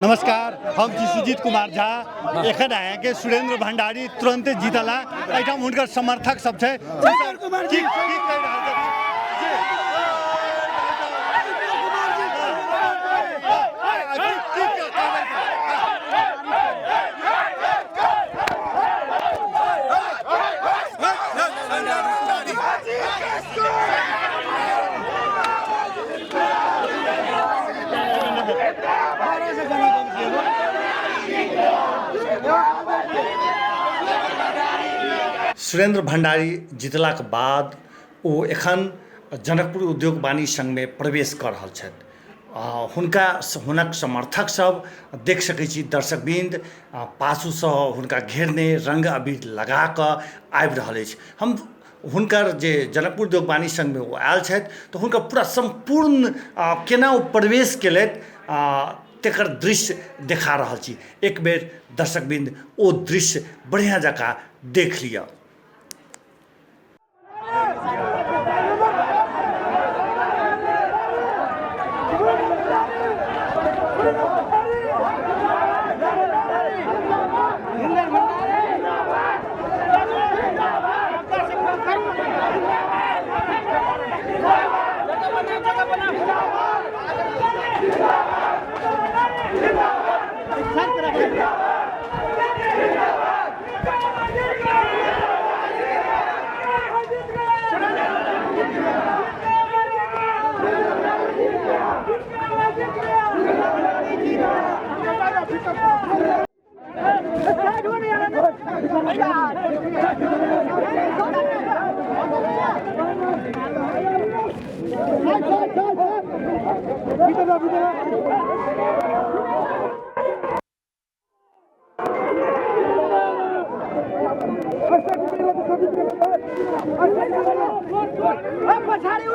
नमस्कार, हम छी सुजीत कुमार झा। एखन अहाँके सुरेंद्र भंडारी तुरंते जीतला। एहिठाम हुनकर समर्थक सब छै। की की कहि रहल छथिन? की की कहबै? सुरेन्द्र भण्डारी जितलाक बाद ओ एखन जनकपुर उद्योग वाणिज्य संघमे प्रवेश कऽ रहल छथि। हुनका हुनक समर्थक सब देख सकै छी दर्शकवृन्द, पाछूसँ हुनका घेरने रङ्ग अबीर लगाकऽ आबि रहल अछि। हम हुनकर जे जनकपुर उद्योग वाणिज्य संघमे ओ आयल छथि तऽ हुनकर पूरा सम्पूर्ण केना ओ प्रवेश केलथि तकर दृश्य देखा रहल छी। एक बेर दर्शकवृन्द ओ दृश्य बढ़िआँ जकाँ देख लिअ। पछाडि।